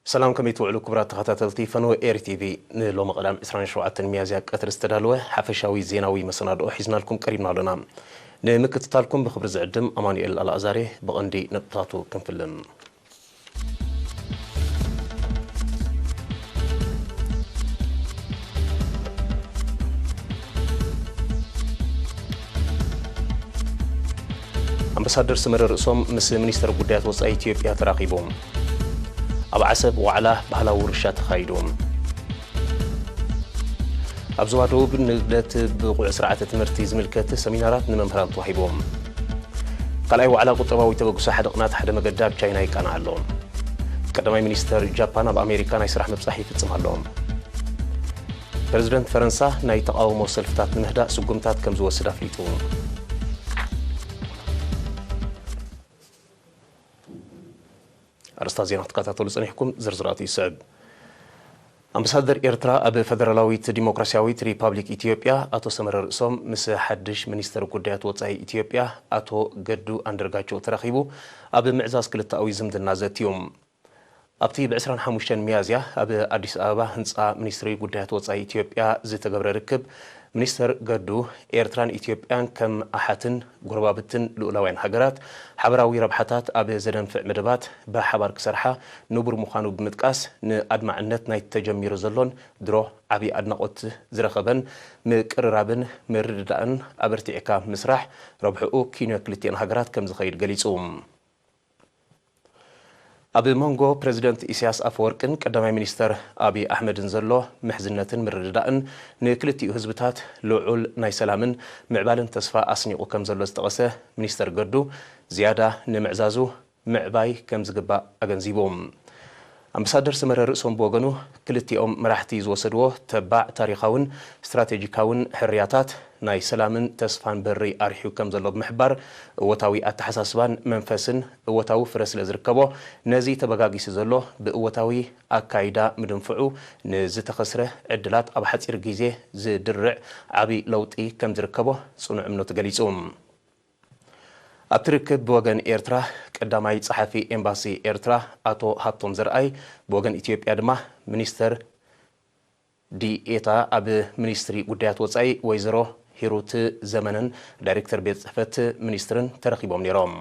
ሰላም፣ ከመይ ትውዕሉ ክቡራት ተኸታተልቲ ፈነወ ኤሪ ቲቪ? ንሎሚ ቀዳም ዕስራን ሸውዓተን ሚያዝያ ቀትሪ ዝተዳለወ ሓፈሻዊ ዜናዊ መሰናድኦ ሒዝናልኩም ቀሪብና ኣለና። ንምክትታልኩም ብኽብሪ ዝዕድም ኣማኑኤል ኣልኣዛሬ። ብቐንዲ ነጥብታቱ ክንፍልም። ኣምባሳደር ሰመረ ርእሶም ምስ ሚኒስተር ጉዳያት ወጻኢ ኢትዮጵያ ተራኺቦም። ኣብ ዓሰብ ዋዕላ ባህላዊ ውርሻ ተኻይዱ። ኣብ ዞባ ደቡብ ንግደት ብቑዕ ስርዓተ ትምህርቲ ዝምልከት ሰሚናራት ንመምህራን ተዋሂቦም። ካልኣይ ዋዕላ ቁጠባዊ ተበግሶ ሓደ ቅናት ሓደ መገዲ ኣብ ቻይና ይቃናዕ ኣሎ። ቀዳማይ ሚኒስተር ጃፓን ኣብ ኣሜሪካ ናይ ስራሕ ምብጻሕ ይፍጽም ኣሎ። ፕረዚደንት ፈረንሳ ናይ ተቓውሞ ሰልፍታት ንምህዳእ ስጉምታት ከም ዝወስድ ኣፍሊጡ። ኣርስታ ዜና ክትከታተሉ ጸኒሕኩም፣ ዝርዝራቱ ይስዕብ። ኣምባሳደር ኤርትራ ኣብ ፈደራላዊት ዲሞክራሲያዊት ሪፓብሊክ ኢትዮጵያ ኣቶ ሰመረ ርእሶም ምስ ሓድሽ ሚኒስተር ጉዳያት ወጻኢ ኢትዮጵያ ኣቶ ገዱ ኣንደርጋቸው ተራኺቡ ኣብ ምዕዛዝ ክልተኣዊ ዝምድና ዘትዮም። ኣብቲ ብ ዕስራን ሓሙሽተን ሚያዝያ ኣብ ኣዲስ ኣበባ ህንጻ ሚኒስትሪ ጉዳያት ወጻኢ ኢትዮጵያ ዝተገብረ ርክብ፣ ሚኒስተር ገዱ፣ ኤርትራን ኢትዮጵያን ከም ኣሓትን ጎረባብትን ልኡላውያን ሃገራት፣ ሓበራዊ ረብሓታት ኣብ ዘደንፍዕ መደባት ብሓባር ክሰርሓ ንቡር ምዃኑ ብምጥቃስ፣ ንኣድማዕነት ናይ ተጀሚሩ ዘሎን ድሮ ዓቢ ኣድናቖት ዝረኸበን ምቅርራብን ምርድዳእን ኣበርቲዕካ ምስራሕ ረብሕኡ ኪኖ ክልቲኤን ሃገራት ከም ዝኸይድ ገሊጹ። ኣብ መንጎ ፕረዚደንት ኢሳያስ ኣፈወርቅን ቀዳማይ ሚኒስተር ኣቢይ ኣሕመድን ዘሎ ምሕዝነትን ምርድዳእን ንክልቲኡ ህዝብታት ልዑል ናይ ሰላምን ምዕባለን ተስፋ ኣስኒቑ ከም ዘሎ ዝጠቐሰ ሚኒስተር ገዱ፣ ዝያዳ ንምዕዛዙ ምዕባይ ከም ዝግባእ ኣገንዚቡ። ኣምባሳደር ሰመረ ርእሶም ብወገኑ፣ ክልቲኦም መራሕቲ ዝወሰድዎ ተባዕ ታሪኻውን ስትራቴጂካውን ሕርያታት፣ ናይ ሰላምን ተስፋን በሪ ኣርሒዩ ከም ዘሎ ብምሕባር፣ እወታዊ ኣተሓሳስባን መንፈስን እወታዊ ፍረ ስለ ዝርከቦ፣ ነዚ ተበጋጊሱ ዘሎ ብእወታዊ ኣካይዳ ምድንፍዑ፣ ንዝተኸስረ ዕድላት ኣብ ሓጺር ግዜ ዝድርዕ ዓቢ ለውጢ ከም ዝርከቦ ጽኑዕ እምነቱ ገሊጹ። ኣብቲ ርክብ ብወገን ኤርትራ፣ ቀዳማይ ጸሓፊ ኤምባሲ ኤርትራ ኣቶ ሃብቶም ዘርኣይ፣ ብወገን ኢትዮጵያ ድማ ሚኒስተር ዲኤታ ኣብ ሚኒስትሪ ጉዳያት ወጻኢ ወይዘሮ ሂሩት ዘመነን ዳይሬክተር ቤት ጽሕፈት ሚኒስትርን ተረኺቦም ነይሮም።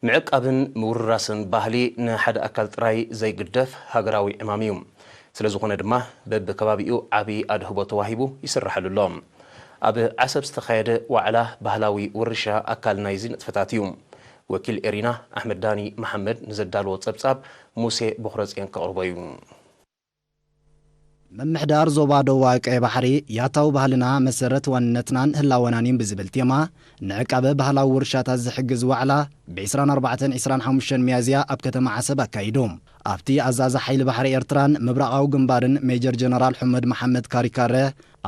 ምዕቃብን ምውርራስን ባህሊ ንሓደ ኣካል ጥራይ ዘይግደፍ ሃገራዊ ዕማም እዩ። ስለ ዝኾነ ድማ በብከባቢኡ ዓቢ ኣድህቦ ተዋሂቡ ይስረሓሉ ኣሎ። ኣብ ዓሰብ ዝተኻየደ ዋዕላ ባህላዊ ውርሻ ኣካል ናይዚ ንጥፈታት እዩ። ወኪል ኤሪና ኣሕመድ ዳኒ መሓመድ ንዘዳለዎ ጸብጻብ ሙሴ ቦኽረጽዮን ከቕርቦ እዩ። ምምሕዳር ዞባ ደቡባዊ ቀይ ባሕሪ ያታዊ ባህልና መሰረት ዋንነትናን ህላወናን እዩ ብዝብል ቴማ ንዕቃበ ባህላዊ ውርሻታት ዝሕግዝ ዋዕላ ብ ዕስራን ኣርባዕተን ዕስራን ሓሙሽተን ሚያዝያ ኣብ ከተማ ዓሰብ ኣካይዱ። ኣብቲ ኣዛዚ ሓይሊ ባሕሪ ኤርትራን ምብራቓዊ ግንባርን ሜጀር ጀነራል ሑመድ መሓመድ ካሪካረ፣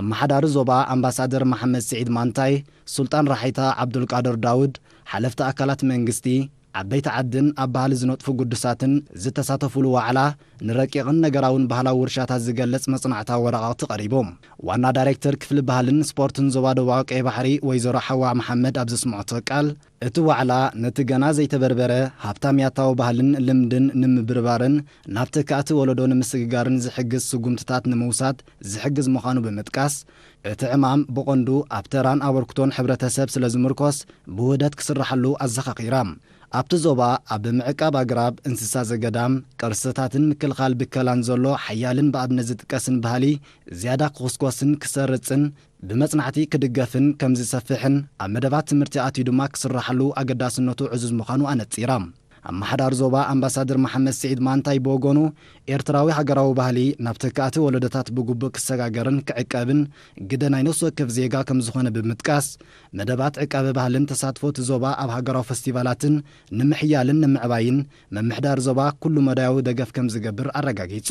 ኣመሓዳሪ ዞባ ኣምባሳደር መሓመድ ስዒድ ማንታይ፣ ሱልጣን ራሒታ ዓብዱልቃድር ዳውድ፣ ሓለፍቲ ኣካላት መንግስቲ፣ ዓበይቲ ዓድን ኣብ ባህሊ ዝነጥፉ ግዱሳትን ዝተሳተፉሉ ዋዕላ፣ ንረቂቕን ነገራውን ባህላዊ ውርሻታት ዝገልጽ መጽናዕታዊ ወረቓቕቲ ቀሪቡ። ዋና ዳይሬክተር ክፍሊ ባህልን ስፖርትን ዞባ ደቡባዊ ቀይ ባሕሪ ወይዘሮ ሓዋ መሓመድ ኣብ ዘስምዖቶ ቃል፣ እቲ ዋዕላ ነቲ ገና ዘይተበርበረ ሃብታም ያታዊ ባህልን ልምድን ንምብርባርን ናብ ተካእቲ ወለዶ ንምስግጋርን ዝሕግዝ ስጉምትታት ንምውሳድ ዝሕግዝ ምዃኑ ብምጥቃስ፣ እቲ ዕማም ብቐንዱ ኣብ ተራን ኣበርክቶን ሕብረተሰብ ስለ ዝምርኮስ ብውህደት ክስራሓሉ ኣዘኻኺራ። ኣብቲ ዞባ ኣብ ምዕቃብ ኣግራብ፣ እንስሳ ዘገዳም፣ ቅርስታትን ምክልኻል ብከላን ዘሎ ሓያልን ብኣብነት ዝጥቀስን ባህሊ ዝያዳ ክኹስኮስን ክሰርጽን ብመጽናዕቲ ክድገፍን ከም ዝሰፍሕን ኣብ መደባት ትምህርቲ ኣትዩ ድማ ክስራሓሉ ኣገዳስነቱ ዕዙዝ ምዃኑ ኣነጺራ። ኣመሓዳሪ ዞባ ኣምባሳደር መሓመድ ስዒድ ማንታይ ብወገኑ፣ ኤርትራዊ ሃገራዊ ባህሊ ናብ ተካእቲ ወለዶታት ብግቡእ ክሰጋገርን ክዕቀብን ግደ ናይ ነፍሲ ወከፍ ዜጋ ከም ዝኾነ ብምጥቃስ፣ መደባት ዕቃበ ባህልን ተሳትፎ እቲ ዞባ ኣብ ሃገራዊ ፈስቲቫላትን ንምሕያልን ንምዕባይን ምምሕዳር ዞባ ኩሉ መዳያዊ ደገፍ ከም ዝገብር ኣረጋጊጹ።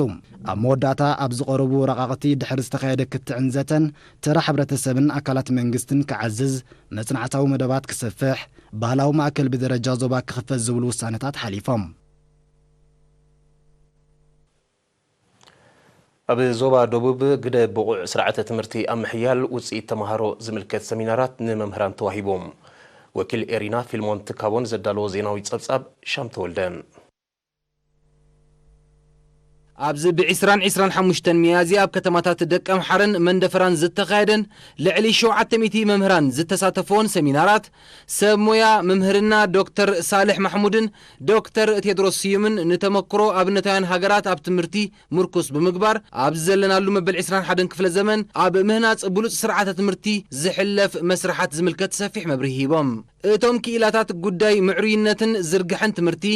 ኣብ መወዳእታ ኣብ ዝቐረቡ ወረቓቕቲ ድሕሪ ዝተኻየደ ክትዕን ዘተን ተራ ሕብረተሰብን ኣካላት መንግስትን ክዓዝዝ፣ መጽናዕታዊ መደባት ክሰፍሕ፣ ባህላዊ ማእከል ብደረጃ ዞባ ክኽፈት ዝብሉ ውሳነታት ሓሊፎም። ኣብ ዞባ ደቡብ ግደ ብቑዕ ስርዓተ ትምህርቲ ኣብ ምሕያል ውፅኢት ተምሃሮ ዝምልከት ሰሚናራት ንመምህራን ተዋሂቦም። ወኪል ኤሪና ፊልሞን ትካቦን ዘዳለዎ ዜናዊ ጸብጻብ ሻም ተወልደ። ኣብዚ ብ20 25 ሚያዝያ ኣብ ከተማታት ደቀምሓረን መንደፈራን ዝተኻየደን ልዕሊ ሸውዓተ ሚእቲ መምህራን ዝተሳተፈዎን ሰሚናራት ሰብ ሞያ መምህርና ዶክተር ሳልሕ ማሕሙድን ዶክተር ቴድሮስ ስዩምን ንተመክሮ ኣብነታውያን ሃገራት ኣብ ትምህርቲ ምርኩስ ብምግባር፣ ኣብዚ ዘለናሉ መበል ዕስራን ሓደን ክፍለ ዘመን ኣብ ምህናጽ ብሉጽ ስርዓተ ትምህርቲ ዝሕለፍ መስርሓት ዝምልከት ሰፊሕ መብርሂ ሂቦም። እቶም ክኢላታት ጉዳይ ምዕሩይነትን ዝርግሐን ትምህርቲ፣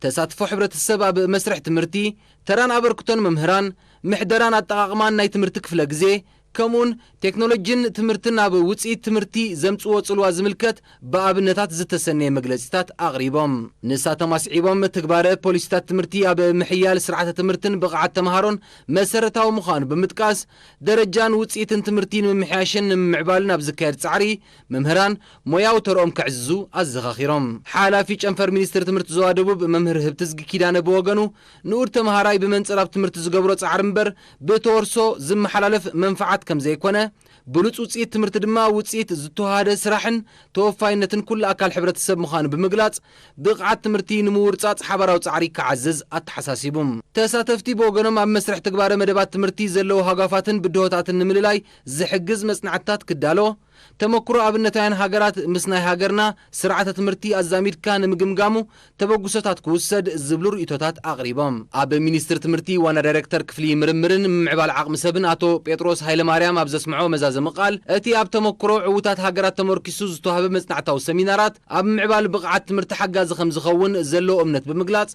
ተሳትፎ ሕብረተሰብ ኣብ መስርሕ ትምህርቲ፣ ተራን ኣበርክቶን መምህራን፣ ምሕደራን ኣጠቓቕማን ናይ ትምህርቲ ክፍለ ግዜ፣ ከምኡውን ቴክኖሎጂን ትምህርትን ኣብ ውፅኢት ትምህርቲ ዘምፅዎ ፅልዋ ዝምልከት ብኣብነታት ዝተሰነየ መግለፂታት ኣቕሪቦም። ንሳቶም ኣስዒቦም፣ ትግባረ ፖሊሲታት ትምህርቲ ኣብ ምሕያል ስርዓተ ትምህርትን ብቕዓት ተምሃሮን መሰረታዊ ምዃኑ ብምጥቃስ፣ ደረጃን ውፅኢትን ትምህርቲ ንምምሕያሽን ንምምዕባልን ኣብ ዝካየድ ፃዕሪ መምህራን ሞያዊ ተርኦም ከዕዝዙ ኣዘኻኺሮም። ሓላፊ ጨንፈር ሚኒስትሪ ትምህርቲ ዞባ ደቡብ መምህር ህብትዝጊ ኪዳነ ብወገኑ፣ ንኡድ ተምሃራይ ብመንፅር ኣብ ትምህርቲ ዝገብሮ ፃዕሪ እምበር ብተወርሶ ዝመሓላለፍ መንፈዓት ከም ዘይኮነ፣ ብሉፅ ውፅኢት ትምህርቲ ድማ ውፅኢት ዝተዋሃደ ስራሕን ተወፋይነትን ኩሉ ኣካል ሕብረተሰብ ምዃኑ ብምግላፅ፣ ብቕዓት ትምህርቲ ንምውርጻጽ ሓባራዊ ጻዕሪ ክዓዝዝ ኣተሓሳሲቡ። ተሳተፍቲ ብወገኖም፣ ኣብ መስርሕ ትግባረ መደባት ትምህርቲ ዘለዉ ሃጓፋትን ብድሆታትን ንምልላይ ዝሕግዝ መጽናዕትታት ክዳሎ፣ ተመክሮ ኣብነታውያን ሃገራት ምስ ናይ ሃገርና ስርዓተ ትምህርቲ ኣዛሚድካ ንምግምጋሙ ተበግሶታት ክውሰድ ዝብሉ ርእይቶታት ኣቕሪቦም። ኣብ ሚኒስትሪ ትምህርቲ ዋና ዳይሬክተር ክፍሊ ምርምርን ምምዕባል ዓቕሚ ሰብን ኣቶ ጴጥሮስ ሃይለማርያም ኣብ ዘስምዖ መዛዘሚ ቃል፣ እቲ ኣብ ተመክሮ ዕዉታት ሃገራት ተመርኪሱ ዝተዋህበ መጽናዕታዊ ሰሚናራት ኣብ ምምዕባል ብቕዓት ትምህርቲ ሓጋዚ ከም ዝኸውን ዘለዎ እምነት ብምግላጽ፣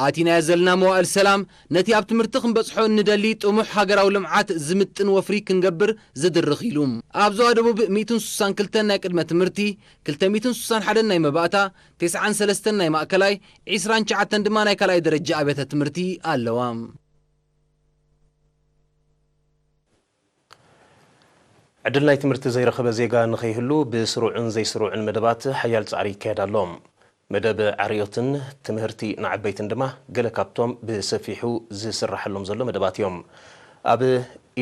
ኣቲናዮ ዘለና መዋእል ሰላም ነቲ ኣብ ትምህርቲ ክንበጽሖ እንደሊ ጥሙሕ ሃገራዊ ልምዓት ዝምጥን ወፍሪ ክንገብር ዝድርኽ ኢሉ። ኣብ ዞባ ደቡብ ሚእትን ስሳን ክልተን ናይ ቅድመ ትምህርቲ፣ ክልተ ሚእትን ስሳን ሓደን ናይ መባእታ፣ ተስዓን ሰለስተን ናይ ማእከላይ፣ ዒስራን ትሽዓተን ድማ ናይ ካልኣይ ደረጃ ኣብያተ ትምህርቲ ኣለዋ። ዕድል ናይ ትምህርቲ ዘይረኸበ ዜጋ ንኸይህሉ ብስሩዕን ዘይስሩዕን መደባት ሓያል ጻዕሪ ይካየድ ኣሎ። መደብ ዓርዮትን ትምህርቲ ንዓበይትን ድማ ገለ ካብቶም ብሰፊሑ ዝስራሓሎም ዘሎ መደባት እዮም። ኣብ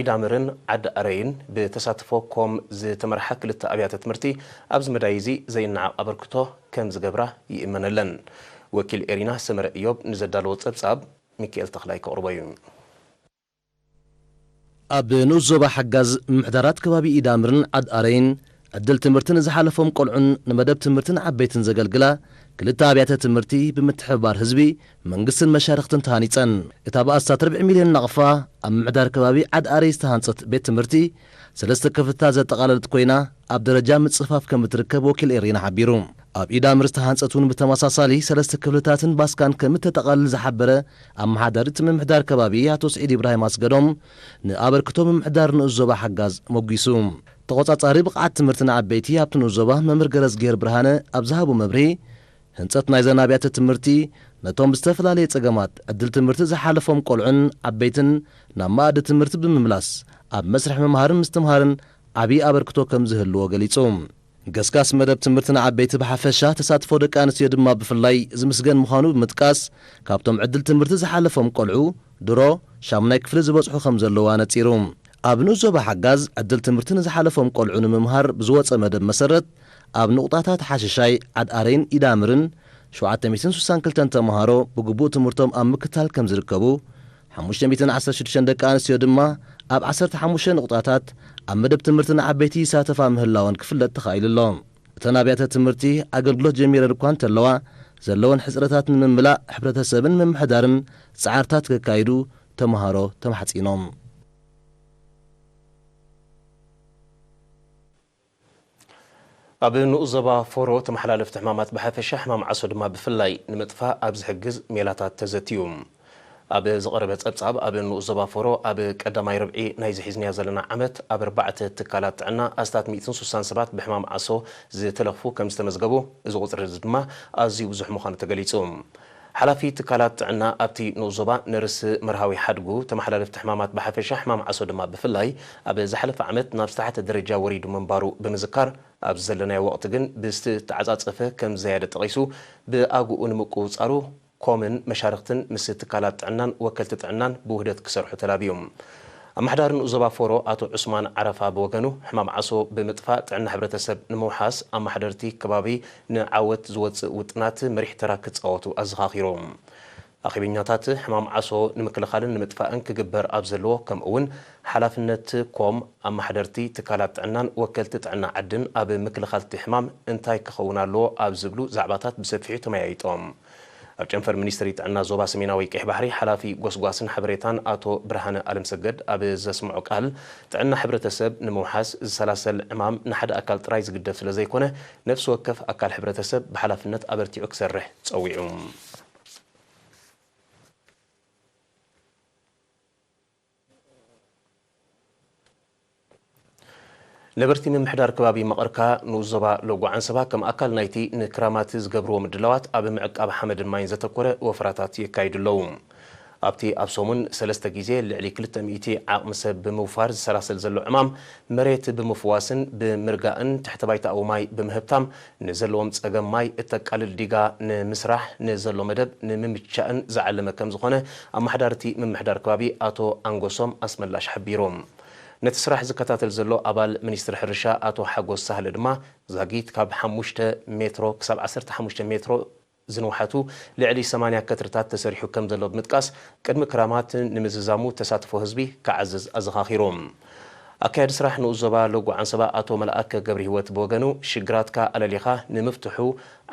ኢዳምርን ዓዲ ኣረይን ብተሳትፎ ኮም ዝተመርሓ ክልተ ኣብያተ ትምህርቲ ኣብዚ መዳይ እዚ ዘይነዓቕ ኣበርክቶ ከም ዝገብራ ይእመነለን። ወኪል ኤሪና ሰመረ እዮብ ንዘዳለዎ ጸብጻብ ሚካኤል ተኽላይ ከቕርቦ እዩ። ኣብ ንኡስ ዞባ ሓጋዝ ምምሕዳራት ከባቢ ኢዳምርን ዓድ ኣረይን ዕድል ትምህርቲ ንዝሓለፎም ቆልዑን ንመደብ ትምህርቲ ንዓበይትን ዘገልግላ ክልተ ኣብያተ ትምህርቲ ብምትሕብባር ህዝቢ፣ መንግስትን መሻርኽትን ተሃኒጸን። እታ ብኣስታት ርብዒ ሚልዮን ናቕፋ ኣብ ምምሕዳር ከባቢ ዓድ ኣረይ ዝተሃንጸት ቤት ትምህርቲ ሰለስተ ክፍልታት ዘጠቓለለት ኮይና፣ ኣብ ደረጃ ምጽፋፍ ከም እትርከብ ወኪል ኤሪና ሓቢሩ። ኣብ ኢዳምር ዝተሃንጸት እውን ብተመሳሳሊ ሰለስተ ክፍልታትን ባስካን ከም እተጠቓልል ዝሓበረ ኣመሓዳሪ እቲ ምምሕዳር ከባቢ ኣቶ ስዒድ ኢብራሂም ኣስገዶም ንኣበርክቶ ምምሕዳር ንኡስ ዞባ ሓጋዝ ሞጒሱ። ተቖጻጻሪ ብቕዓት ትምህርቲ ንዓበይቲ ኣብቲ ንኡስ ዞባ መምህር ገረዝግሄር ብርሃነ ኣብ ዝሃቦ መብርሂ፣ ህንጸት ናይዘን ኣብያተ ትምህርቲ ነቶም ብዝተፈላለየ ጸገማት ዕድል ትምህርቲ ዝሓለፎም ቆልዑን ዓበይትን ናብ መኣዲ ትምህርቲ ብምምላስ ኣብ መስርሕ ምምሃርን ምስትምሃርን ዓብዪ ኣበርክቶ ከም ዝህልዎ ገሊጹ። ገስጋስ መደብ ትምህርቲ ንዓበይቲ ብሓፈሻ፣ ተሳትፎ ደቂ ኣንስትዮ ድማ ብፍላይ ዝምስገን ምዃኑ ብምጥቃስ፣ ካብቶም ዕድል ትምህርቲ ዝሓለፎም ቆልዑ ድሮ ሻሙናይ ክፍሊ ዝበጽሑ ከም ዘለዉ ኣነጺሩ። ኣብ ንኡስ ዞባ ሓጋዝ ዕድል ትምህርቲ ንዝሓለፎም ቆልዑ ንምምሃር ብዝወጸ መደብ መሰረት፣ ኣብ ንቑጣታት ሓሽሻይ ዓድ ኣረይን ኢዳምርን ሸውዓተ ሚእትን ስሳን ክልተን ተምሃሮ ብግቡእ ትምህርቶም ኣብ ምክታል ከም ዝርከቡ፣ ሓሙሽተ ሚእትን ዓሰርተ ሽዱሽተን ደቂ ኣንስትዮ ድማ ኣብ ዓሰርተ ሓሙሽተ ንቑጣታት ኣብ መደብ ትምህርቲ ንዓበይቲ ይሳተፋ ምህላወን ክፍለጥ ተኻኢሉ ኣሎ። እተን ኣብያተ ትምህርቲ ኣገልግሎት ጀሚረን እኳ እንተለዋ፣ ዘለወን ሕጽረታት ንምምላእ ሕብረተሰብን ምምሕዳርን ጻዕርታት ከካይዱ ተምሃሮ ተማሕጺኖም። ኣብ ንኡስ ዞባ ፎሮ ተመሓላለፍቲ ሕማማት ብሓፈሻ ሕማም ዓሶ ድማ ብፍላይ ንምጥፋእ ኣብ ዝሕግዝ ሜላታት ተዘትዩ። ኣብ ዝቐረበ ጸብጻብ፣ ኣብ ንኡስ ዞባ ፎሮ ኣብ ቀዳማይ ርብዒ ናይዚ ሒዝናዮ ዘለና ዓመት ኣብ ኣርባዕተ ትካላት ጥዕና ኣስታት ሚእትን ሱሳን ሰባት ብሕማም ዓሶ ዝተለኽፉ ከም ዝተመዝገቡ፣ እዚ ቁጽሪ እዚ ድማ ኣዝዩ ብዙሕ ምዃኑ ተገሊጹ። ሓላፊ ትካላት ጥዕና ኣብቲ ንኡስ ዞባ ነርስ መርሃዊ ሓድጉ፣ ተመሓላለፍቲ ሕማማት ብሓፈሻ ሕማም ዓሶ ድማ ብፍላይ ኣብ ዝሓለፈ ዓመት ናብ ዝተሓተ ደረጃ ወሪዱ ምንባሩ ብምዝካር፣ ኣብዚ ዘለናዮ ወቕቲ ግን ብዝተዓጻጸፈ ከም ዝዘየደ ጠቒሱ፣ ብኣግኡ ንምቁጽጻሩ ኮምን መሻርኽትን ምስ ትካላት ጥዕናን ወከልቲ ጥዕናን ብውህደት ክሰርሑ ተላብዩ። ኣመሓዳሪ ንኡስ ዞባ ፎሮ ኣቶ ዑስማን ዓረፋ ብወገኑ፣ ሕማም ዓሶ ብምጥፋእ ጥዕና ሕብረተሰብ ንምውሓስ ኣመሓደርቲ ከባቢ ንዓወት ዝወጽእ ውጥናት መሪሕ ተራ ክጻወቱ ኣዘኻኺሩ። ኣኼበኛታት ሕማም ዓሶ ንምክልኻልን ንምጥፋእን ክግበር ኣብ ዘለዎ፣ ከምኡ እውን ሓላፍነት ኮም፣ ኣመሓደርቲ ትካላት ጥዕናን ወከልቲ ጥዕና ዓድን ኣብ ምክልኻል እቲ ሕማም እንታይ ክኸውን ኣለዎ ኣብ ዝብሉ ዛዕባታት ብሰፊሑ ተመያይጦም። ኣብ ጨንፈር ሚኒስትሪ ጥዕና ዞባ ሰሜናዊ ቀይሕ ባሕሪ ሓላፊ ጎስጓስን ሓበሬታን ኣቶ ብርሃነ ኣለምሰገድ ኣብ ዘስምዖ ቃል፣ ጥዕና ሕብረተሰብ ንምውሓስ ዝሰላሰል ዕማም ንሓደ ኣካል ጥራይ ዝግደፍ ስለ ዘይኮነ፣ ነፍሲ ወከፍ ኣካል ሕብረተሰብ ብሓላፍነት ኣበርቲዑ ክሰርሕ ጸዊዑ። ነበርቲ ምምሕዳር ከባቢ መቐርካ ንኡስ ዞባ ሎጎ ዓንሰባ ከም ኣካል ናይቲ ንክራማት ዝገብርዎ ምድላዋት ኣብ ምዕቃብ ሓመድን ማይን ዘተኮረ ወፈራታት የካይዱ ኣለዉ። ኣብቲ ኣብ ሰሙን ሰለስተ ግዜ ልዕሊ ክልተ ሚእቲ ዓቕሚ ሰብ ብምውፋር ዝሰላሰል ዘሎ ዕማም መሬት ብምፍዋስን ብምርጋእን ትሕተ ባይታዊ ማይ ብምህብታም ንዘለዎም ጸገም ማይ እተቃልል ዲጋ ንምስራሕ ንዘሎ መደብ ንምምቻእን ዝዓለመ ከም ዝኾነ ኣመሓዳርቲ ምምሕዳር ከባቢ ኣቶ ኣንጎሶም ኣስመላሽ ሓቢሩ። ነቲ ስራሕ ዝከታተል ዘሎ ኣባል ሚኒስትሪ ሕርሻ ኣቶ ሓጎስ ሳህለ ድማ ዛጊት ካብ ሓሙሽተ ሜትሮ ክሳብ ዓሰርተ ሓሙሽተ ሜትሮ ዝንውሓቱ ልዕሊ ሰማንያ ከትርታት ተሰሪሑ ከም ዘሎ ብምጥቃስ፣ ቅድሚ ክራማት ንምዝዛሙ ተሳትፎ ህዝቢ ክዓዝዝ ኣዘኻኺሩ። ኣካያዲ ስራሕ ንኡስ ዞባ ሎጎ ዓንሰባ ኣቶ መልኣከ ገብረሂወት ብወገኑ፣ ሽግራትካ ኣለሊኻ ንምፍትሑ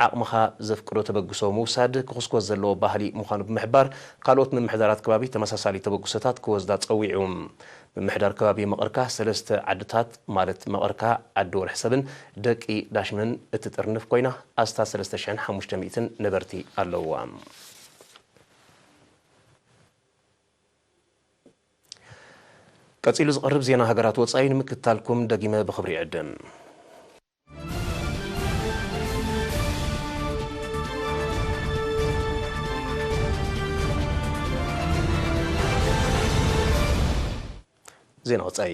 ዓቕምኻ ዘፍቅዶ ተበግሶ ምውሳድ ክኹስኮስ ዘለዎ ባህሊ ምዃኑ ብምሕባር፣ ካልኦት ምምሕዳራት ከባቢ ተመሳሳሊ ተበግሶታት ክወስዳ ጸዊዑ። ምምሕዳር ከባቢ መቐርካ ሰለስተ ዓድታት ማለት መቐርካ፣ ዓዲ ወርሒ ሰብን ደቂ ዳሽምን እትጥርንፍ ኮይና፣ ኣስታት ሰለስተ ሽሕን ሓሙሽተ ሚእትን ነበርቲ ኣለውዋ። ቀጺሉ ዝቐርብ ዜና ሃገራት ወጻኢ ንምክትታልኩም ደጊመ ብኽብሪ ይዕድም። ዜና ወጻኢ።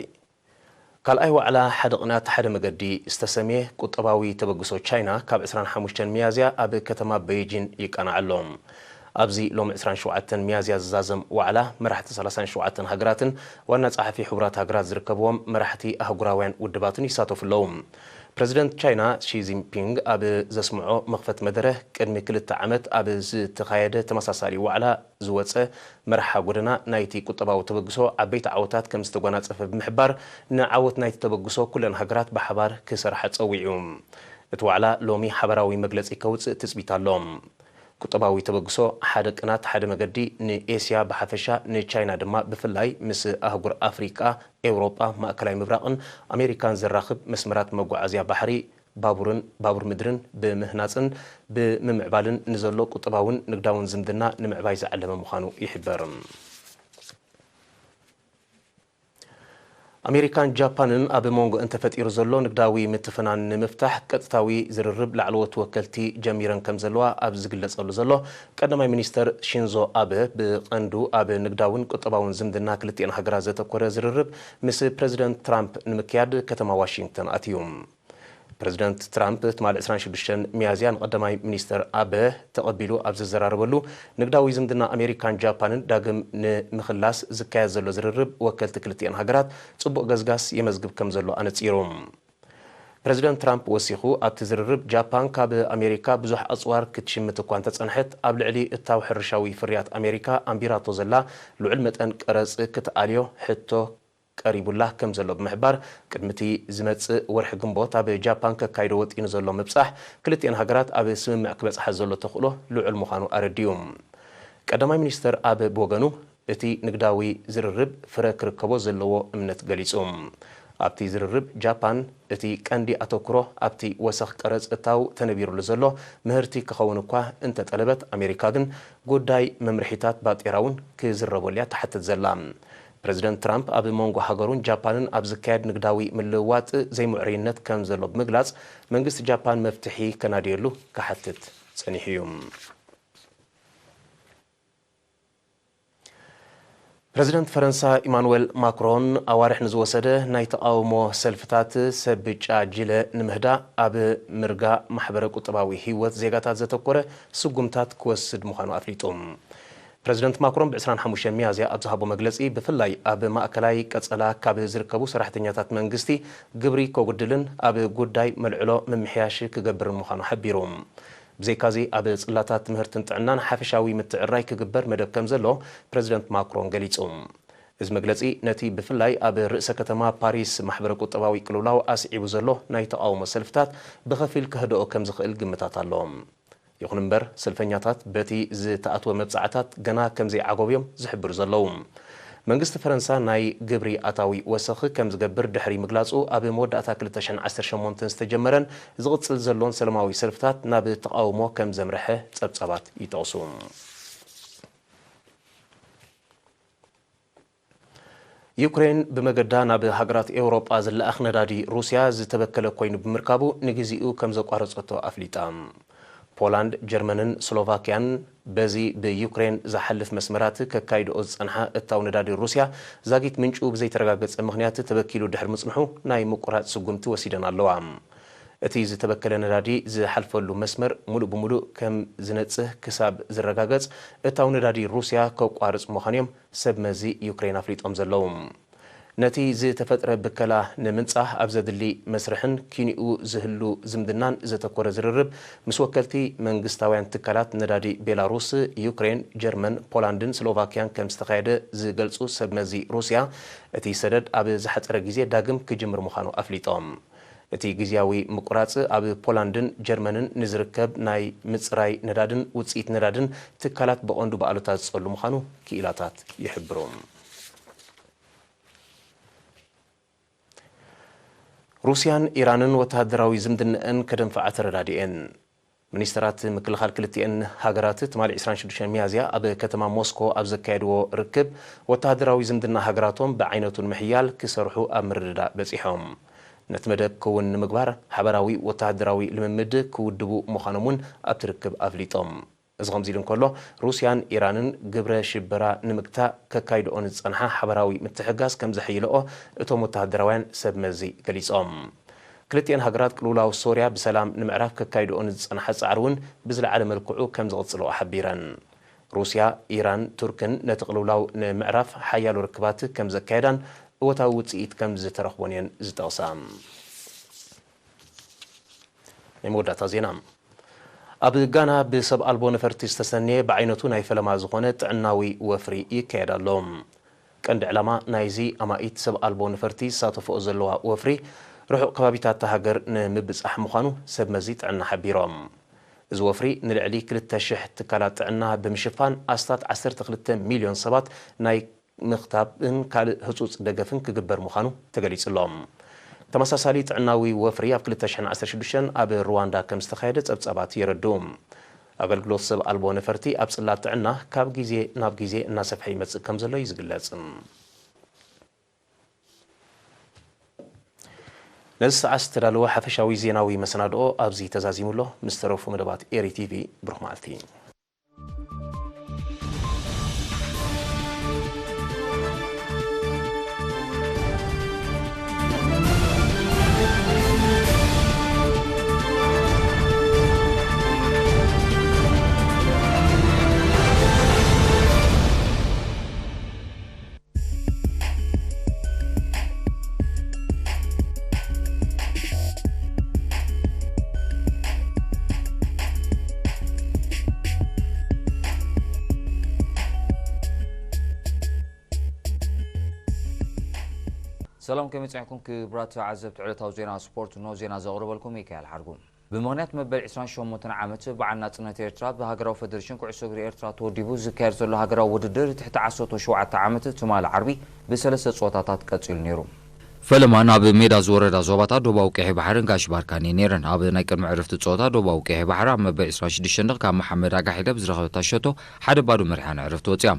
ካልኣይ ዋዕላ ሓደ ቅናት ሓደ መገዲ ዝተሰምየ ቁጠባዊ ተበግሶ ቻይና ካብ ዕስራን ሓሙሽተን ሚያዝያ ኣብ ከተማ ቤይጂን ይቃናዕ ኣሎ። ኣብዚ ሎሚ ዕስራን ሸውዓተን ሚያዝያ ዝዛዘም ዋዕላ መራሕቲ ሰላሳን ሸውዓተን ሃገራትን ዋና ጸሓፊ ሕቡራት ሃገራት ዝርከብዎም መራሕቲ ኣህጉራውያን ውድባትን ይሳተፉ ኣለዉ። ፕረዚደንት ቻይና ሺ ጂንፒንግ ኣብ ዘስምዖ መኽፈት መደረ፣ ቅድሚ ክልተ ዓመት ኣብ ዝተኻየደ ተመሳሳሊ ዋዕላ ዝወጸ መርሓ ጎደና ናይቲ ቁጠባዊ ተበግሶ ዓበይቲ ዓወታት ከም ዝተጎናጸፈ ብምሕባር፣ ንዓወት ናይቲ ተበግሶ ኩለን ሃገራት ብሓባር ክሰርሓ ጸዊዑ። እቲ ዋዕላ ሎሚ ሓባራዊ መግለጺ ከውጽእ ትጽቢት ኣሎ። ቁጠባዊ ተበግሶ ሓደ ቅናት ሓደ መገዲ ንኤስያ ብሓፈሻ፣ ንቻይና ድማ ብፍላይ ምስ ኣህጉር ኣፍሪቃ፣ ኤውሮጳ፣ ማእከላይ ምብራቕን ኣሜሪካን ዘራኽብ መስመራት መጓዓዝያ ባሕሪ፣ ባቡርን ባቡር ምድርን ብምህናጽን ብምምዕባልን ንዘሎ ቁጠባውን ንግዳውን ዝምድና ንምዕባይ ዝዓለመ ምዃኑ ይሕበር። ኣሜሪካን ጃፓንን ኣብ መንጎ እንተፈጢሩ ዘሎ ንግዳዊ ምትፍናን ንምፍታሕ ቀጥታዊ ዝርርብ ላዕለዎት ወከልቲ ጀሚረን ከም ዘለዋ ኣብ ዝግለጸሉ ዘሎ፣ ቀዳማይ ሚኒስተር ሺንዞ ኣበ ብቐንዱ ኣብ ንግዳውን ቁጠባውን ዝምድና ክልቲኤን ሃገራት ዘተኮረ ዝርርብ ምስ ፕረዚደንት ትራምፕ ንምክያድ ከተማ ዋሽንግተን ኣትዩ። ፕረዚደንት ትራምፕ ትማሊ ዕስራን ሽዱሽተን ሚያዝያ ንቀዳማይ ሚኒስተር ኣበ ተቐቢሉ ኣብ ዘዘራረበሉ፣ ንግዳዊ ዝምድና ኣሜሪካን ጃፓንን ዳግም ንምኽላስ ዝካየድ ዘሎ ዝርርብ ወከልቲ ክልቲኤን ሃገራት ጽቡቕ ገስጋስ የመዝግብ ከም ዘሎ ኣነጺሩ። ፕረዚደንት ትራምፕ ወሲኹ፣ ኣብቲ ዝርርብ ጃፓን ካብ ኣሜሪካ ብዙሕ ኣጽዋር ክትሽምት እኳ እንተጸንሐት፣ ኣብ ልዕሊ እታው ሕርሻዊ ፍርያት ኣሜሪካ ኣንቢራቶ ዘላ ልዑል መጠን ቀረጽ ክትኣልዮ ሕቶ ቀሪቡላ ከም ዘሎ ብምሕባር፣ ቅድሚ እቲ ዝመጽእ ወርሒ ግንቦት ኣብ ጃፓን ከካይዶ ወጢኑ ዘሎ ምብጻሕ፣ ክልቲኤን ሃገራት ኣብ ስምምዕ ክበጽሓ ዘሎ ተኽእሎ ልዑል ምዃኑ ኣረዲኡ። ቀዳማይ ሚኒስተር ኣበ ብወገኑ፣ እቲ ንግዳዊ ዝርርብ ፍረ ክርከቦ ዘለዎ እምነት ገሊጹ። ኣብቲ ዝርርብ፣ ጃፓን እቲ ቀንዲ ኣተኩሮ ኣብቲ ወሰኽ ቀረጽ እታው ተነቢሩሉ ዘሎ ምህርቲ ክኸውን እኳ እንተጠለበት፣ ኣሜሪካ ግን ጉዳይ መምርሒታት ባጤራ እውን ክዝረበሉ እያ ትሓትት ዘላ። ፕረዚደንት ትራምፕ ኣብ መንጎ ሃገሩን ጃፓንን ኣብ ዝካየድ ንግዳዊ ምልውዋጥ ዘይምዕሩይነት ከም ዘሎ ብምግላጽ፣ መንግስቲ ጃፓን መፍትሒ ከናድየሉ ክሓትት ጸኒሑ እዩ። ፕረዚደንት ፈረንሳ ኢማኑዌል ማክሮን ኣዋርሕ ንዝወሰደ ናይ ተቓውሞ ሰልፍታት ሰብ ብጫ ጅለ ንምህዳእ ኣብ ምርጋእ ማሕበረ ቁጠባዊ ህይወት ዜጋታት ዘተኮረ ስጉምታት ክወስድ ምዃኑ ኣፍሊጡ። ፕረዚደንት ማክሮን ብ ዕስራን ሓሙሽተን ሚያዝያ ኣብ ዝሃቦ መግለጺ፣ ብፍላይ ኣብ ማእከላይ ቀጸላ ካብ ዝርከቡ ሰራሕተኛታት መንግስቲ ግብሪ ከጉድልን ኣብ ጉዳይ መልዕሎ ምምሕያሽ ክገብርን ምዃኑ ሓቢሩ። ብዘይካዚ፣ ኣብ ጽላታት ትምህርትን ጥዕናን ሓፈሻዊ ምትዕርራይ ክግበር መደብ ከም ዘሎ ፕረዚደንት ማክሮን ገሊጹ። እዚ መግለጺ፣ ነቲ ብፍላይ ኣብ ርእሰ ከተማ ፓሪስ ማሕበረ ቁጠባዊ ቅልውላው ኣስዒቡ ዘሎ ናይ ተቓውሞ ሰልፍታት ብኸፊል ከህድኦ ከም ዝኽእል ግምታት ኣሎ። ይኹን እምበር፣ ሰልፈኛታት በቲ ዝተኣትወ መብጻዕታት ገና ከም ዘይዓገቡ እዮም ዝሕብሩ ዘለዉ። መንግስቲ ፈረንሳ ናይ ግብሪ ኣታዊ ወሰኽ ከም ዝገብር ድሕሪ ምግላጹ፣ ኣብ መወዳእታ ክልተ ሽሕን ዓሰርተ ሸሞንተን ዝተጀመረን ዝቕጽል ዘሎን ሰላማዊ ሰልፍታት ናብ ተቓውሞ ከም ዘምርሐ ጸብጻባት ይጠቕሱ። ዩክሬን ብመገዳ ናብ ሃገራት ኤውሮጳ ዝለኣኽ ነዳዲ ሩስያ ዝተበከለ ኮይኑ ብምርካቡ፣ ንግዚኡ ከም ዘቋረጸቶ ኣፍሊጣ። ፖላንድ፣ ጀርመንን ስሎቫክያን በዚ ብዩክሬን ዝሓልፍ መስመራት ከካይድኦ ዝጸንሓ እታው ነዳዲ ሩስያ፣ ዛጊት ምንጩ ብዘይተረጋገጸ ምኽንያት ተበኪሉ ድሕሪ ምጽንሑ፣ ናይ ምቁራጽ ስጉምቲ ወሲደን ኣለዋ። እቲ ዝተበከለ ነዳዲ ዝሓልፈሉ መስመር ሙሉእ ብሙሉእ ከም ዝነጽህ ክሳብ ዝረጋገጽ፣ እታው ነዳዲ ሩስያ ከቋርጽ ምዃኑ እዮም ሰብ መዚ ዩክሬን ኣፍሊጦም ዘለዉ። ነቲ ዝተፈጥረ ብከላ ንምንጻህ ኣብ ዘድሊ መስርሕን ኪንኡ ዝህሉ ዝምድናን ዘተኮረ ዝርርብ ምስ ወከልቲ መንግስታውያን ትካላት ነዳዲ ቤላሩስ፣ ዩክሬን፣ ጀርመን፣ ፖላንድን ስሎቫክያን ከም ዝተኻየደ ዝገልጹ ሰብ መዚ ሩስያ፣ እቲ ሰደድ ኣብ ዝሓጸረ ግዜ ዳግም ክጅምር ምዃኑ ኣፍሊጦም። እቲ ግዝያዊ ምቁራጽ ኣብ ፖላንድን ጀርመንን ንዝርከብ ናይ ምጽራይ ነዳድን ውጽኢት ነዳድን ትካላት ብቐንዱ ብኣሉታ ዝጸሉ ምዃኑ ክኢላታት ይሕብሩ። ሩስያን ኢራንን ወተሃደራዊ ዝምድነአን ከደንፍዓ ተረዳዲኤን። ሚኒስተራት ምክልኻል ክልቲኤን ሃገራት ትማሊ ዕስራን ሽዱሽተን ሚያዝያ ኣብ ከተማ ሞስኮ ኣብ ዘካየድዎ ርክብ፣ ወተሃደራዊ ዝምድና ሃገራቶም ብዓይነቱ ንምሕያል ክሰርሑ ኣብ ምርድዳእ በጺሖም። ነቲ መደብ ክውን ንምግባር ሓበራዊ ወተሃደራዊ ልምምድ ክውድቡ ምዃኖም እውን ኣብቲ ርክብ ኣፍሊጦም። እዚ ከምዚ ኢሉ እንከሎ፣ ሩስያን ኢራንን ግብረ ሽበራ ንምግታእ ከካይድኦ ንዝጸንሓ ሓበራዊ ምትሕግጋዝ ከም ዘሐይልኦ እቶም ወተሃደራውያን ሰብ መዚ ገሊጾም። ክልቲኤን ሃገራት ቅልውላው ሶርያ ብሰላም ንምዕራፍ ከካይድኦ ንዝጸንሓ ጻዕሪ እውን ብዝለዓለ መልክዑ ከም ዝቕጽልኦ ሓቢረን። ሩስያ፣ ኢራን፣ ቱርክን ነቲ ቅልውላው ንምዕራፍ ሓያሎ ርክባት ከም ዘካየዳን እወታዊ ውጽኢት ከም ዝተረኽቦን እየን ዝጠቕሳ። ናይ መወዳእታ ዜና። ኣብ ጋና ብሰብ ኣልቦ ነፈርቲ ዝተሰነየ ብዓይነቱ ናይ ፈለማ ዝኾነ ጥዕናዊ ወፍሪ ይካየድ ኣሎ። ቀንዲ ዕላማ ናይዚ ኣማኢት ሰብ ኣልቦ ነፈርቲ ዝሳተፍኦ ዘለዋ ወፍሪ፣ ርሑቕ ከባቢታት እታ ሃገር ንምብጻሕ ምዃኑ ሰብ መዚ ጥዕና ሓቢሮም። እዚ ወፍሪ ንልዕሊ ክልተ ሽሕ ትካላት ጥዕና ብምሽፋን፣ ኣስታት ዓሰርተ ክልተ ሚልዮን ሰባት ናይ ምኽታብን ካልእ ህጹጽ ደገፍን ክግበር ምዃኑ ተገሊጹ ኣሎ። ተመሳሳሊ ጥዕናዊ ወፍሪ ኣብ ክልተ ሽሕን ዓሰርተ ሽዱሽተን ኣብ ሩዋንዳ ከም ዝተኻየደ ጸብጻባት የረድኡ። ኣገልግሎት ሰብ ኣልቦ ነፈርቲ ኣብ ጽላት ጥዕና ካብ ግዜ ናብ ግዜ እናሰፍሐ ይመጽእ ከም ዘሎ እዩ ዝግለጽ። ነዚ ሰዓት ዝተዳለወ ሓፈሻዊ ዜናዊ መሰናድኦ ኣብዚ ተዛዚሙ ኣሎ። ምስ ተረፉ መደባት ኤሪ ቲቪ፣ ብሩኽ መዓልቲ። ሰላም፣ ከመይ ጸኒሕኩም ክቡራት ተዓዘብቲ ዕለታዊ ዜና ስፖርት? ኖ ዜና ዘቕርበልኩም ሚካኤል ሓርጉ። ብምኽንያት መበል ዕስራን ሸሞንተን ዓመት በዓል ናጽነት ኤርትራ ብሃገራዊ ፈደሬሽን ኩዕሶ እግሪ ኤርትራ ተወዲቡ ዝካየድ ዘሎ ሃገራዊ ውድድር ትሕቲ ዓሰርተ ሸውዓተ ዓመት ትማሊ ዓርቢ ብሰለስተ ጸወታታት ቀጺሉ ነይሩ። ፈለማ ናብ ሜዳ ዝወረዳ ዞባታት ዶባዊ ቀይሕ ባሕርን ጋሽ ባርካን እየን ነይረን። ኣብ ናይ ቅድሚ ዕረፍቲ ጸወታ ዶባዊ ቀይሕ ባሕሪ ኣብ መበል ዕስራን ሽዱሽተን ደቕ ካብ መሓመድ ኣጋሒለ ብዝረኸበታ ሸቶ ሓደ ባዶ መሪሓ ንዕረፍቲ ወጺኣ።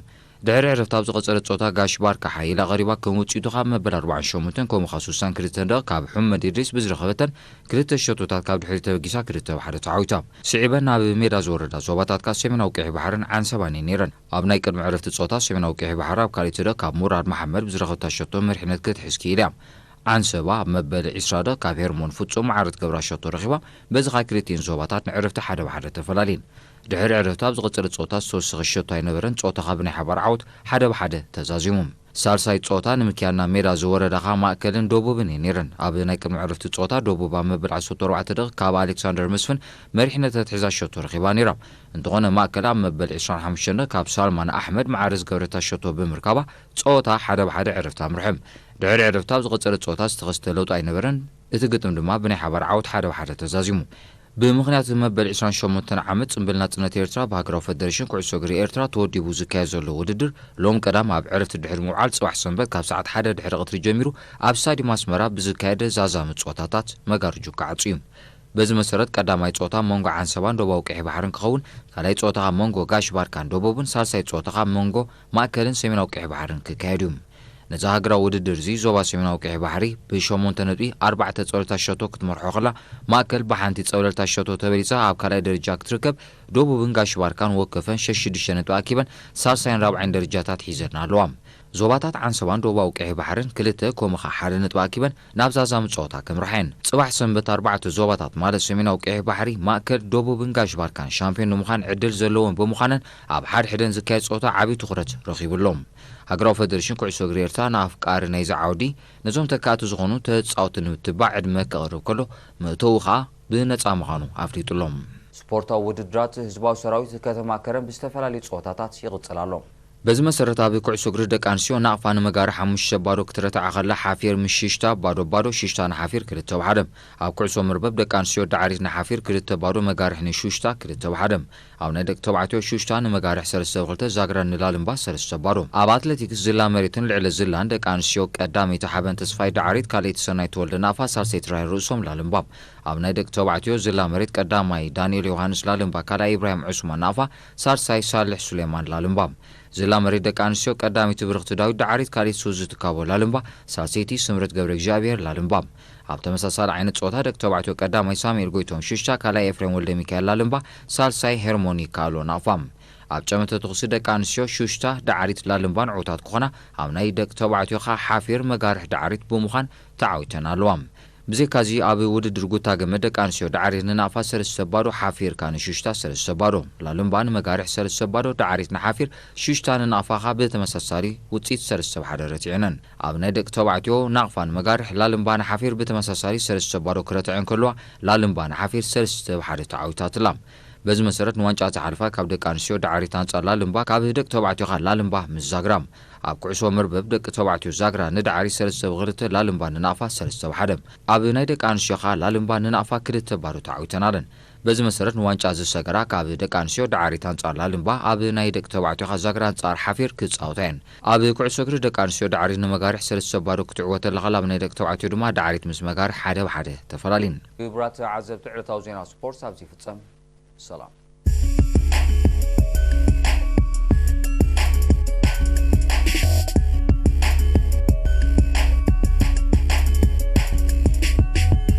ድሕሪ ዕረፍቲ ኣብ ዝቐጸለ ጸወታ ጋሽ ባርካ ሓይላ ቀሪባ ከም ውጽኢቱ ካብ መበል ኣርባዓን ሸሞንተን ከምኡ ኸኣ ሱሳን ክልተን ደቕ ካብ ሑመድ ኢድሪስ ብዝረኸበተን ክልተ ሸቶታት ካብ ድሕሪት ተበጊሳ ክልተ ብሓደ ተዓዊታ። ስዒበን ናብ ሜዳ ዝወረዳ ዞባታት ከኣ ሰሜናዊ ቀይሕ ባሕርን ዓንሰባን እየን ነይረን። ኣብ ናይ ቅድሚ ዕረፍቲ ጸወታ ሰሜናዊ ቀይሕ ባሕሪ ኣብ ካልኣይቲ ደቕ ካብ ሙራድ መሓመድ ብዝረኸበታ ሸቶ መሪሕነት ክትሕዝ ክኢላ እያ። ዓንሰባ ኣብ መበል ዕስራ ደቕ ካብ ሄርሞን ፍጹም መዓረ ትገብራ ሸቶ ረኺባ፣ በዚ ኸኣ ክልቲኤን ዞባታት ንዕረፍቲ ሓደ ብሓደ ተፈላልየን። ድሕሪ ዕረፍቲ ኣብ ዝቐጸለ ጸወታ ዝተወሰኸ ሸቶ ኣይነበረን። ጸወታ ኸኣ ብናይ ሓባር ዓወት ሓደ ብሓደ ተዛዚሙ። ሳልሳይ ጸወታ ንምክያድ ናብ ሜዳ ዝወረዳ ኸኣ ማእከልን ደቡብን እየን ነይረን። ኣብ ናይ ቅድሚ ዕረፍቲ ጸወታ ደቡብ ኣብ መበል ዓሰርተ ኣርባዕተ ደቕ ካብ ኣሌክሳንደር መስፍን መሪሕነት ኣትሒዛ ሸቶ ረኺባ ነይራ። እንተኾነ ማእከል ኣብ መበል ዕስራን ሓሙሽተን ደቕ ካብ ሳልማን ኣሕመድ መዓረ ዝገበረታ ሸቶ ብምርካባ ጸወታ ሓደ ብሓደ ዕረፍቲ ኣምርሐ። ድሕሪ ዕረፍቲ ኣብ ዝቐጸለ ጸወታ ዝተኸስተ ለውጢ ኣይነበረን። እቲ ግጥም ድማ ብናይ ሓባር ዓወት ሓደ ብሓደ ተዛዚሙ። ብምኽንያት መበል ዕስራን ሸሞንተን ዓመት ጽምብል ናጽነት ኤርትራ ብሃገራዊ ፈደሬሽን ኩዕሶ እግሪ ኤርትራ ተወዲቡ ዝካየድ ዘሎ ውድድር ሎም ቀዳም ኣብ ዕረፍቲ ድሕሪ ምውዓል ጽባሕ ሰንበት ካብ ሰዓት ሓደ ድሕሪ ቀትሪ ጀሚሩ ኣብ ስታድዩም ኣስመራ ብዝካየድ ዛዛሚ ጸወታታት መጋርጁ ክዓጹ እዩ። በዚ መሰረት ቀዳማይ ጸወታ መንጎ ዓንሰባን ደቡባዊ ቀይሕ ባሕርን ክኸውን፣ ካልኣይ ጸወታ ከኣ መንጎ ጋሽ ባርካን ደቡብን፣ ሳልሳይ ጸወታ ከኣ መንጎ ማእከልን ሰሜናዊ ቀይሕ ባሕርን ክካየድ እዩ። ነዚ ሃገራዊ ውድድር እዚ ዞባ ሰሜናዊ ቀይሕ ባሕሪ ብሸሞንተ ነጥቢ ኣርባዕተ ጸብለልታ ሸቶ ክትመርሖ ከላ፣ ማእከል ብሓንቲ ጸብለልታ ሸቶ ተበሊጻ ኣብ ካልኣይ ደረጃ ክትርከብ፣ ደቡብን ጋሽ ባርካን ወከፈን ሸሽ ሽዱሽተ ነጥቢ ኣኪበን ሳልሳይን ራብዓይን ደረጃታት ሒዘን ኣለዋ። ዞባታት ዓንሰባን ደቡባዊ ቀይሕ ባሕርን ክልተ ከምኡ ኸኣ ሓደ ነጥቢ ኣኪበን ናብ ዛዛሚ ጸወታ ከምርሓ እየን። ጽባሕ ሰንበት ኣርባዕተ ዞባታት ማለት ሰሜናዊ ቀይሕ ባሕሪ፣ ማእከል፣ ደቡብን ጋሽ ባርካን ሻምፒዮን ንምዃን ዕድል ዘለወን ብምዃነን ኣብ ሓድሕደን ዝካየድ ጸወታ ዓቢ ትኹረት ረኺቡ ኣሎ። ሃገራዊ ፈደሬሽን ኩዕሶ እግሪ ኤርትራ ንኣፍቃሪ ናይዚ ዓውዲ ነዞም ተካእቲ ዝኾኑ ተጻወትቲ ንምትባዕ ዕድመ ከቕርብ ከሎ መእተዊ ኸኣ ብነጻ ምዃኑ ኣፍሊጡ ኣሎ። ስፖርታዊ ውድድራት ህዝባዊ ሰራዊት ከተማ ከረን ብዝተፈላለዩ ጸወታታት ይቕጽል ኣሎ። በዚ መሰረት ኣብ ኩዕሶ እግሪ ደቂ ኣንስትዮ ናቕፋ ንመጋርሕ ሓሙሽተ ባዶ ክትረትዓ ከላ ሓፊር ምስ ሽሽታ ባዶ ባዶ፣ ሽሽታ ንሓፊር ክልተ ብሓደ። ኣብ ኩዕሶ መርበብ ደቂ ኣንስትዮ ዳዕሪት ንሓፊር ክልተ ባዶ፣ መጋርሕ ንሹሽታ ክልተ ብሓደ። ኣብ ናይ ደቂ ተባዕትዮ ሹሽታ ንመጋርሕ ሰለስተ ብክልተ፣ ዛግራ ንላልምባ ሰለስተ ባዶ። ኣብ ኣትሌቲክስ ዝላ መሬትን ልዕሊ ዝላን ደቂ ኣንስትዮ ቀዳመይቲ ሓበን ተስፋይ ዳዕሪት፣ ካልኣይቲ ሰናይ ተወልደ ናቕፋ፣ ሳልሰይቲ ራሄል ርእሶም ላልምባ። ኣብ ናይ ደቂ ተባዕትዮ ዝላ መሬት ቀዳማይ ዳንኤል ዮሃንስ ላልምባ፣ ካልኣይ ኢብራሂም ዑስማን ናቕፋ፣ ሳልሳይ ሳልሕ ሱሌማን ላልምባ። ዝላ መሬት ደቂ ኣንስትዮ ቀዳመይቲ ብርኽቲ ዳዊት ዳዕሪት፣ ካልኣይቲ ሱዚ ትካቦ ላልምባ፣ ሳልሰይቲ ስምረት ገብረ እግዚኣብሔር ላልምባ። ኣብ ተመሳሳሊ ዓይነት ጸወታ ደቂ ተባዕትዮ ቀዳማይ ሳሙኤል ጎይቶም ሹሽታ፣ ካልኣይ ኤፍሬም ወልደ ሚካኤል ላልምባ፣ ሳልሳይ ሄርሞኒ ካሎ ናቕፋ። ኣብ ጨመተ ተኹሲ ደቂ ኣንስትዮ ሹሽታ ዳዕሪት ላልምባን ዕዉታት ክኾና፣ ኣብ ናይ ደቂ ተባዕትዮ ኸኣ ሓፊር መጋርሕ ዳዕሪት ብምዃን ተዓዊተን ኣለዋ። ብዘይካዚ ኣብ ውድድር ጉታ ገመድ ደቂ ኣንስትዮ ዳዕሪት ንናቕፋ ሰለስተ ባዶ፣ ሓፊር ከኣ ንሹሽታ ሰለስተ ባዶ፣ ላልምባ ንመጋርሕ ሰለስተ ባዶ፣ ዳዕሪት ንሓፊር፣ ሹሽታ ንናቕፋ ኸኣ ብተመሳሳሊ ውጽኢት ሰለስተ ብሓደ ረቲዐነን። ኣብ ናይ ደቂ ተባዕትዮ ናቕፋ ንመጋርሕ፣ ላልምባ ንሓፊር ብተመሳሳሊ ሰለስተ ባዶ ክረትዐ እንከልዋ፣ ላልምባ ንሓፊር ሰለስተ ብሓደ ተዓዊታትላ። በዚ መሰረት ንዋንጫ ዝሓልፋ ካብ ደቂ ኣንስትዮ ዳዕሪት ኣንጻር ላልምባ፣ ካብ ደቂ ተባዕትዮ ኸኣ ላልምባ ምስ ዛግራ። ኣብ ኩዕሶ መርበብ ደቂ ተባዕትዮ ዛግራ ንዳዕሪት ሰለስተ ብክልተ፣ ላልምባ ንናቕፋ ሰለስተ ብሓደ። ኣብ ናይ ደቂ ኣንስትዮ ኸኣ ላልምባ ንናቕፋ ክልተ ባዶ ተዓዊተን ኣለን። በዚ መሰረት ንዋንጫ ዝሰገራ ካብ ደቂ ኣንስትዮ ዳዕሪት ኣንጻር ላልምባ፣ ኣብ ናይ ደቂ ተባዕትዮ ኸኣ ዛግራ ኣንጻር ሓፊር ክጻወታ እየን። ኣብ ኩዕሶ እግሪ ደቂ ኣንስትዮ ዳዕሪት ንመጋርሕ ሰለስተ ባዶ ክትዕወት ተለኻላ፣ ኣብ ናይ ደቂ ተባዕትዮ ድማ ዳዕሪት ምስ መጋርሕ ሓደ ብሓደ ተፈላልየን። ክቡራት ዓዘብቲ ዕለታዊ ዜና ስፖርት ኣብዚ ይፍጸም። ሰላም።